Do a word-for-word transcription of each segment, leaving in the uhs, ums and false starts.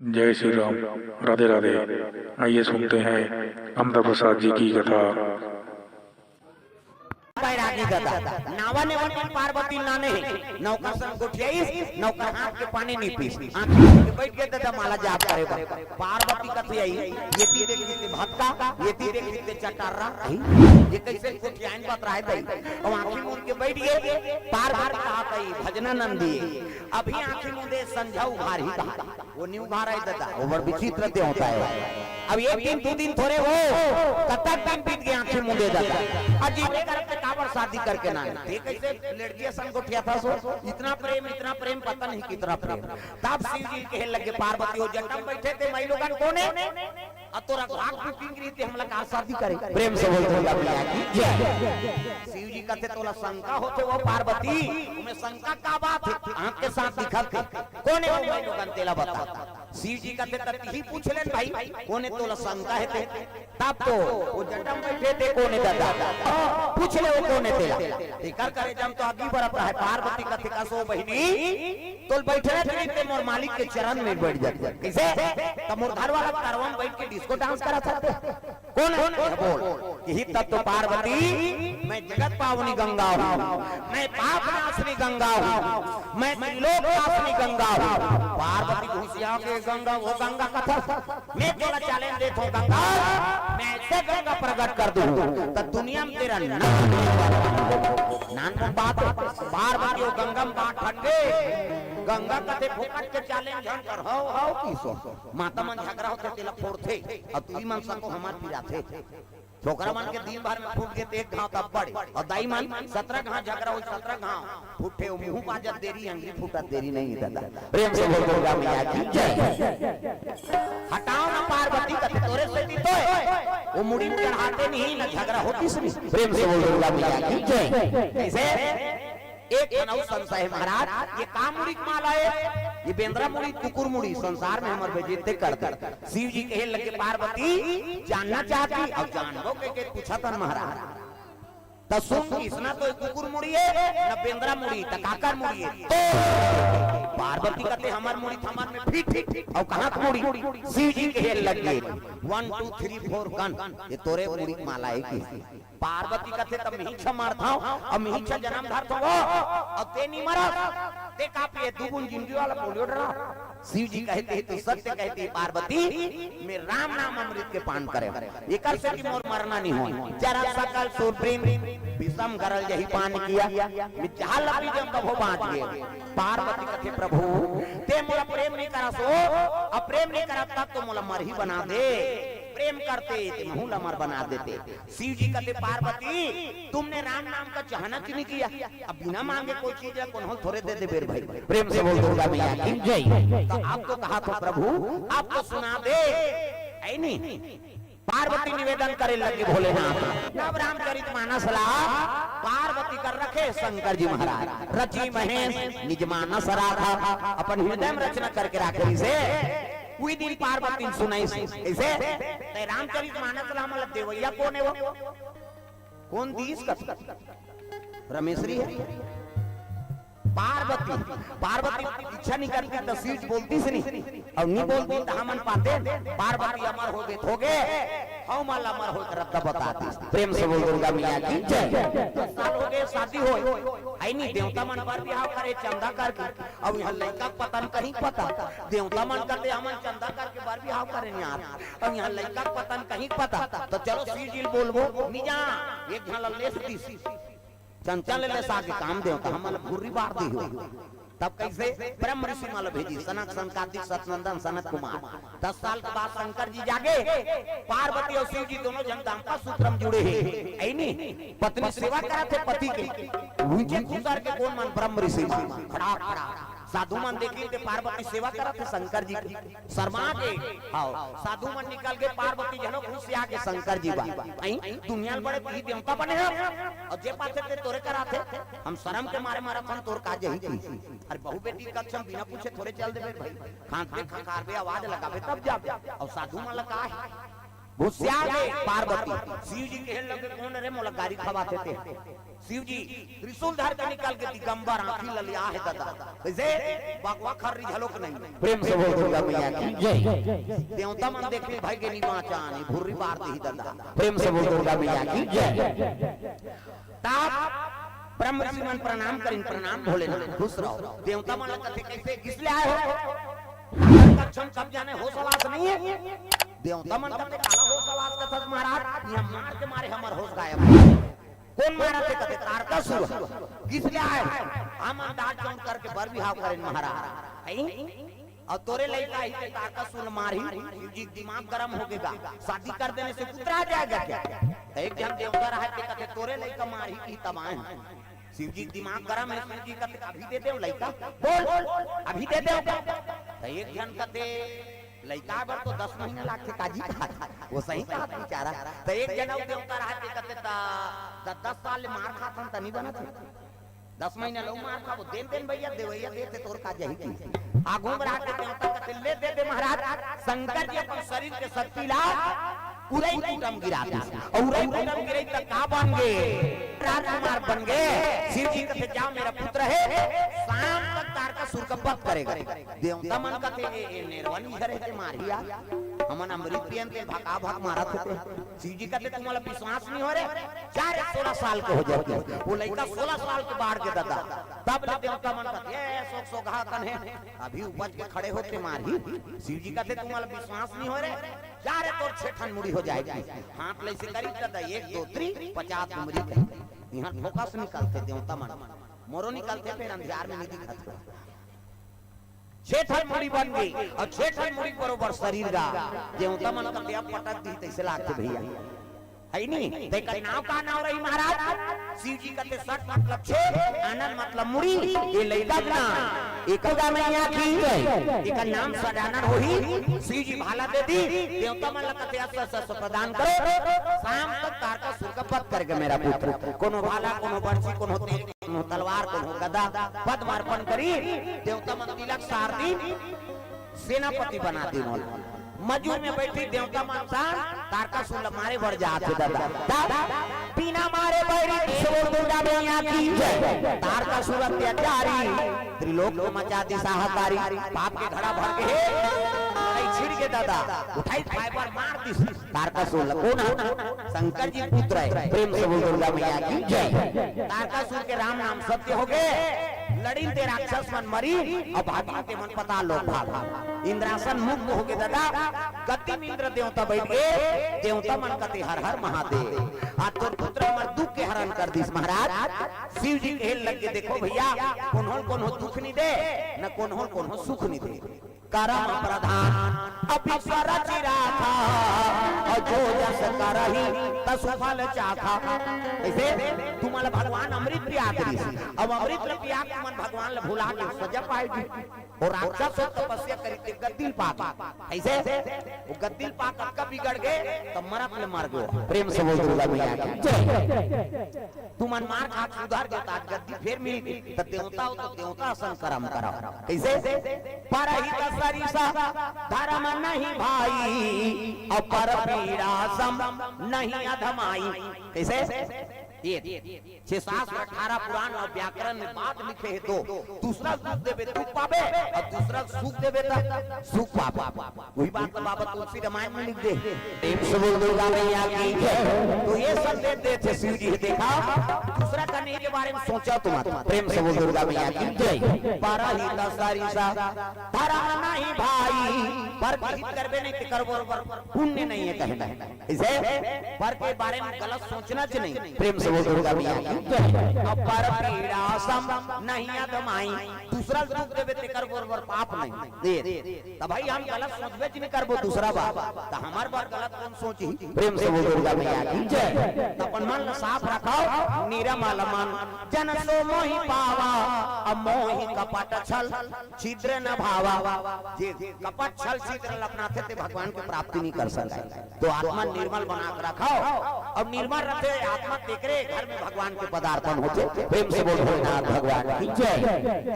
जय श्री राम। राधे राधे। आइए सुनते हैं अमदा प्रसाद जी की कथा। बैरागी ददा, नावा नेवन पार्वती नाने हे, नौकर सन गोठियाइस, नौकर हाथ के पानी नी पीस। आँखी के बैठ गे ददा माला जाप करे बर। पार्वती कथे आई, ये ती देख लीते भतका, ये ती देख लीते चटर्रा, ये कैसे गोठियाइन बतराए दई। अब आँखी मूंद के बैठ गे, पार्वती कहा कही, भजना नंदी, अभी आँखी मूंदे संझा उघार ही कहा। वो नी उघार आई ददा, वो बड़ विचित्र देवता हे। अब एक दिन, दू दिन थोरे हो, कतक दिन बीत गे आँखी मूंदे ददा। अजीब करके काबर शादी करके ना, ते कैसे लड़की असन गोठियाथस, इतना प्रेम, इतना प्रेम, पता नहीं कितना प्रेम। तब शिव जी कहे लगे, पार्वती हो जटा म बैठे ते, माई लोगन कोन हे? अउ तोरा घाट बुकिंग रहिते, हमला का शादी करे? प्रेम से बोल दुर्गा मैया की जय। शिव जी कथे, तोला शंका होथे वो पार्वती, तुम्हें शंका का बात हे? आँख के साथ दिखत हे, कोन हे वो माई लोगन, तेला बता। शिव जी कथे, त तिही पूछ लेन भाई, कोन हे तोला शंका हे ते? तब तो वो जटा म बैठे ते, कोन हे ददा? पूछ ले वो कोन हे तेला। एकर करेजा म तो आगी बरत रहा हे। पार्वती कथे, कसो बहिनी, तोल बैठे रहे ते मोर मालिक के चरण में बैठ जाते। कैसे? त मोर घर वाला तरवा म बैठ के डिस्को डांस करत हे। कोन हे? बोल। यही तब तो पार्वती, मैं जगत पावनी गंगा हूँ, मैं पाप नाशनी गंगा हूँ, मैं त्रिलोक नाशनी गंगा हूँ। पार्वती घुसिया के गंगा, वो गंगा कथा, मैं तोला चैलेंज देत हूँ गंगा, मैं ऐसे गंगा प्रकट कर दूँ, त दुनिया म तेरा नाम नहीं होगा। नानमुन बात हे, पार्वती वो गंगा म बात हट गे। गंगा कथे, फोकट के चैलेंज झन कर, हव, हव, की सो। माता मन झगड़ा होथे, तेला फोड़थे, अउ तुही मन सको हमर पिराथे। छोकरा मन के दिन भर में फूट गे ते एक घाव तब बड़े, अउ दाई मन सतरा घाव झगड़ा होई, सतरा घाव फूटे, वो मुँह बाजत देरी, अंगरी फूटत देरी नहीं हे ददा। प्रेम से बोल दुर्गा मैया की जय। हटाओ ना पार्वती कथे, तोरे सेती तो हे, वो मुड़ी में चढ़ाते नहीं ना झगड़ा होतिस नहीं। प्रेम से बोल दुर्गा मैया की जय। कैसे? एक ठन अउ संशय हे महाराज, ये का मुड़ी के माला हे? ये बेंदरा मुड़ी, कुकुर मुड़ी, संसार में हमर बेइज्जती कर दे। शिव जी कहे लगे, पार्वती जानना चाहती, अब जानबो के, के पूछत हन महाराज। त सुन, इसना तो कुकुर मुड़ी हे, न बेंदरा मुड़ी, त काकर मुड़ी हे? तो पार्वती कथे, हमर मुड़ी थमर में फिट, अउ कहाँ के मुड़ी? शिव जी कहे लगे, वन टू थ्री फोर गन, ये तोरे मुड़ी के माला हे की? पार्वती कथे, त मिही छ मारथव, अउ मिही छ जनम धरथव, अउ ते नी मरस, ते का पिए, दू बूंद जिंदगी वाला पोलियो डरा। शिव जी कहे, ते तो सत्य कहती पार्वती, मैं राम नाम अमृत के पान करे, एकर से कि मोर मरना नहीं होय। जरा सकल सुर प्रेम विषम गरल यही पान किया, मैं जहाँ लपी जम कभो बाँच गे। पार्वती कथे, प्रभु, ते मोला प्रेम नहीं करस हो, अब प्रेम नहीं करत तब तो मोला मरही बना दे, प्रेम करते ते महू ला मर बना देते। शिव जी कथे, पार्वती, तुमने राम नाम का चाहना क्यों नहीं किया? अब बिना मांगे कोई चीज हे, कोनो ल थोरे दे दे बेर भाई। प्रेम से बोल दुर्गा मैया की जय। त अब तो कहा तो प्रभु, अब तो सुना दे, हे नहीं? पार्वती निवेदन करे लगे भोलेनाथ। तब रामचरित मानस ला पार्वती कर रखे शंकर जी महाराज। रचि महेश निज मानस राखा, अपन हृदय में रचना करके राखे से। उही दिन पार्वती सुनाइस, ऐसे ते रामचरित मानस ला हमला देवैया कोन हे वो? कोन दीस कथे? रमेसरी हे। पार्वती, पार्वती इच्छा नहीं करती त शिव जी बोलतिस नहीं, अउ नहीं बोलती त हमन पाते। पार्वती अमर हो गे, हो गे, हम अमर हो गे, रद्दा बता दीस। प्रेम से बोल दुर्गा मैया की जय। दस साल हो गे शादी होय, हे नहीं, देवता मन बर बिहाव करे चंदा करके, अउ यहाँ लइका पता नहीं कहीं पता, देवता मन करते हमन चंदा करके बर बिहाव करे नहीं यार, अउ यहाँ लइका पता नहीं कहीं पता, त चलो शिव जी ल बोलबो, नहीं जा, एक झन ल लेस दीस। चंचल ले सागे काम देवता, हमन भुर्री बार दी हो। तब कैसे? ब्रह्म ऋषि मन ल भेजी, सनक, सनकादिक, सतनंदन, सनत कुमार। दस साल के बाद शंकर जी जागे, पार्वती अउ शिव जी दोनों झन दाम्पत्य सूत्र म जुड़े हे, हे नहीं? पत्नी सेवा करत हे पति के, उनके खुसर के कोन मन? ब्रह्म ऋषि मन। खड़ा, खड़ा। साधु मन देखिन ते पार्वती सेवा करत हे शंकर जी के। शर्मा गे, हव, साधु मन निकल गे, पार्वती झन घुसिया गे शंकर जी बर। अई, दुनिया ल बड़े पीढ़ी देवता बने हन, अउ जे पाथे ते तोरे करा थे, हम शरम के मारे मरत हन, तोर का जही की। अरे बहू बेटी कक्ष म बिना पूछे थोरे चल देबे भाई, खांसबे, खंकारबे, आवाज लगाबे तब जाबे। अउ साधु मन ल का हे? गुस्सिया गे पार्वती। शिव जी कहे लगे, "कोन रे मोला गारी खवाथे ते?" शिव जी त्रिशूल धर के निकल के दिगंबर आंखी ललिया हे ददा। कइसे? बकवा खर्री घलोक नहीं। प्रेम से बोल दुर्गा मैया की जय। देवता मन देखे भाई के नी बाँचा, नहीं भुर्री बार देही ददा। प्रेम से बोल दुर्गा मैया की जय। तब ब्रह्म ऋषि मन प्रणाम करिन, "प्रणाम भोलेनाथ, खुश रहो।" देवता मन कथे, "कइसे, किस ले आए हो?" "कक्षम कब जाने होश हवास नहीं है।" देवता मन कथे, "काला होश हवास कथस महाराज, यहाँ मार के मारे हमर होश गायब।" "कोन मारा थे?" कथे, "तारकासुर।" "किस ले आए हो?" "हम अंदाज चौंध करके बर बिहाव करेन महाराज।" हैं? "अउ तोरे लइका ही ते तारकासुर मारही, शिव जी के दिमाग गरम हो गे गा, शादी कर देने से पुत्र आ जाएगा क्या?" त एक झन देवता रहय ते कथे, "तोरे लइका मारही कि तबाह है।" शिव जी के दिमाग गरम है, शिव जी कथे, "अभी दे देव लइका, बोल, अभी दे देव।" त एक झन कथे, "लइका बर तो दस महीना लागथे काजी कहा था, वो सही कहा था बेचारा।" त एक झन अउ देवता रहय ते कथे, "त, त दस साल ले मार खाथन त नहीं बनत है।" "दस महीना लउ मार खाबो, देन देन भैया, देवैया देथे तोर का जही की।" आगू में रहा के देवता कथे, "ले दे दे महाराज।" शंकर जी अपन शरीर के शक्ति ला उरई कुटम गिरा दिस। अउ उरई कुटम गिरई त का बन गे? राजकुमार बन गे। शिव जी कथे, "जाओ मेरा पुत्र है, शाम तक तारकासुर का वध करेगा।" देवता मन कथे, "ए, ए नेरवन इधर है ते मारही यार, हमन अमृत पियन ते भका भक मारत होते।" शिव जी कथे, "तुम्हारा विश्वास नहीं हो रे, जा रे, सोलह साल के हो जाओ।" वो लइका सोलह साल के बाढ़ के ददा, तब ले देवता मन कथे, "ए, सोक सोगहा कन है, अभी उपज के खड़े होते मारही।" शिव जी कथे, "तुम्हारा विश्वास नहीं हो रे, जा रे, तोर छह ठन मुड़ी हो जाएगी।" हाथ ले से करी ददा, एक, दो, त्री, पचास मुड़ी कही। यहाँ फोकस निकलते देवता मन, मोरो निकलते, फिर अंधियार में नहीं दिखत। छह ठन मुड़ी बन गई अउ छह ठन मुड़ी बरोबर शरीर गा। देवता मन कथे अब पटक दी तइसे लागथे भैया, है नी? त एकर नाव का नाव रही महाराज? शिव जी कथे सठ मतलब छह, आनन मतलब मुड़ी, ये लइका के नाम। एको गा मैया की जय। एकर नाम सडानन होही। शिव जी भाला दे दी, देवता मन ला कथे अस, अस, अस प्रदान करो, शाम तक तारकासुर का वध करेगा मेरा पुत्र। कोनो भाला, कोनो बरछी, कोनो तेल, कोनो तलवार, कोनो गदा, पद्म अर्पण करी, देवता मन तिलक सार दिन, सेनापति बना दिन। मजूर में बैठी देवता मन सन तारकासुर ल मारे बर जात हे ददा। तब बिना मारे बैरी, बोल दुर्गा मैया की जय। तारकासुर अत्याचारी, त्रिलोक में मचा दिस हाहाकारी, पाप के घड़ा भर के हे, लड़ाई छिड़ के ददा, उठाई फाइबर मार दिस। तारकासुर ल कोन ह? शंकर जी पुत्र है। प्रेम से बोल दुर्गा मैया की जय। तारकासुर के राम नाम सत्य हो गे, लड़िन ते राक्षस मन मरी, अउ भागिन ते मन पताल लोक भाग। इंद्रासन मुक्त हो गे ददा, गद्दी में इंद्र देवता बैठ गे, देवता मन कथे हर हर महादेव। आज तोर पुत्र हमर दुख के हरण कर दिस महाराज। शिव जी कहे लग गे, देखो भैया, कोन्हो ल कोन्हो दुख नहीं दे, न कोन्हो ल कोन्हो सुख नहीं दे। करम प्रधान अपिस रचि राखा, अउ जो जस करही तसु फल चाखा। कइसे? तुमन ल भगवान अमृत पिया के दिस, अब अमृत ल पिया के तुमन भगवान ल भुला के सजा पाए जी। अउ राक्षस हो तपस्या करी ते गद्दी ल पाके। कइसे? वो गद्दी ल पाके अतका बिगड़ गे, त मरत ले मर गे। प्रेम से बोल दुर्गा मैया की जय। तुमन मार खा के सुधर गे, त आज गद्दी फेर मिल गे, त देवता हो त देवता असन करम करव। कइसे? परहित सरिस धरम नहीं भाई, अउ पर पीड़ा सम नहीं अधमाई। कइसे? ये छह शास्त्र, अठारह पुराण अउ व्याकरण में बात लिखे हे, तो दूसरा ल दुख देबे दुख पाबे, अउ दूसरा ल सुख देबे त सुख पाबे। वही बात तो बाबा तुलसी रामायण में लिख दे। प्रेम से बोल दुर्गा मैया की जय। तो ये संदेश देथे शिव जी, देखा, दूसरा करने के बारे में सोचा तुम। प्रेम से बोल दुर्गा मैया की जय। परहित सरिस धरम नहीं भाई, पर के हित करबे नहीं, तेकर बरोबर पुण्य नहीं है कहना है। इसे पर के बारे में गलत सोचना च नहीं। प्रेम से बोल दुर्गा मैया की जय। अउ पर पीड़ा सम नहीं अधमाई, दूसरा ल दुख देबे तेकर बरोबर पाप नहीं। ये त भाई हम गलत सोचबे च नहीं करबो दूसरा बार, त हमर बार गलत कोन सोचही? प्रेम से बोल दुर्गा मैया की जय। त अपन मन ल साफ रखव, निरमल मन जन सो मोहि पावा, अब मोहि कपट छल छिद्र न भावा। जे कपट छल छिद्र ल अपनाथे ते भगवान के प्राप्ति नहीं कर सकय। तो आत्मा निर्मल बना के रखव, अउ निर्मल रथे आत्मा तेकरे घर में भगवान के पदार्पण होथे। प्रेम से बोल भोलेनाथ भगवान की जय।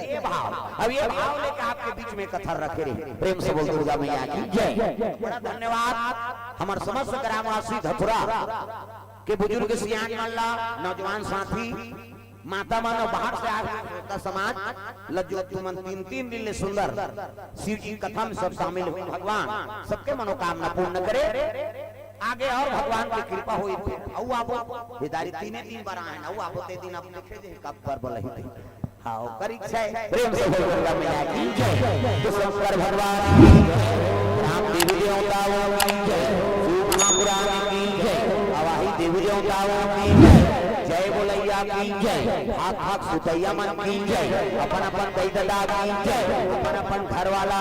ये भाव, अब ये भाव लेके आपके बीच में कथा रखे रहे। प्रेम से बोल दुर्गा मैया की जय। बड़ा धन्यवाद हमर समस्त ग्रामवासी धतुरा के बुजुर्ग सियान मन ला, नौजवान साथी, माता मन अउ बाहर से आए हुए श्रोता समाज ल, जो तुमन तीन तीन दिन ले सुंदर शिव जी कथा में सब शामिल हुए। भगवान सबके मनोकामना पूर्ण करे। आगे और भगवान की कृपा होई, फिर अउ आबो। ये दारी तीने तीन बार आए ना, अउ आबो ते दिन अब देखे जे कब पर बोलही। हाँ, करी छै। प्रेम से बोल दुर्गा मैया की जय। तो शंकर भगवान की जय। राम देवी देवताओं की जय। शिव महापुराण की जय। अवाही देवी देवताओं की जय। जय बोलैया की जय। हाथ हाथ सुतैया मन की जय। अपन अपन दई ददा की जय। अपन अपन घर वाला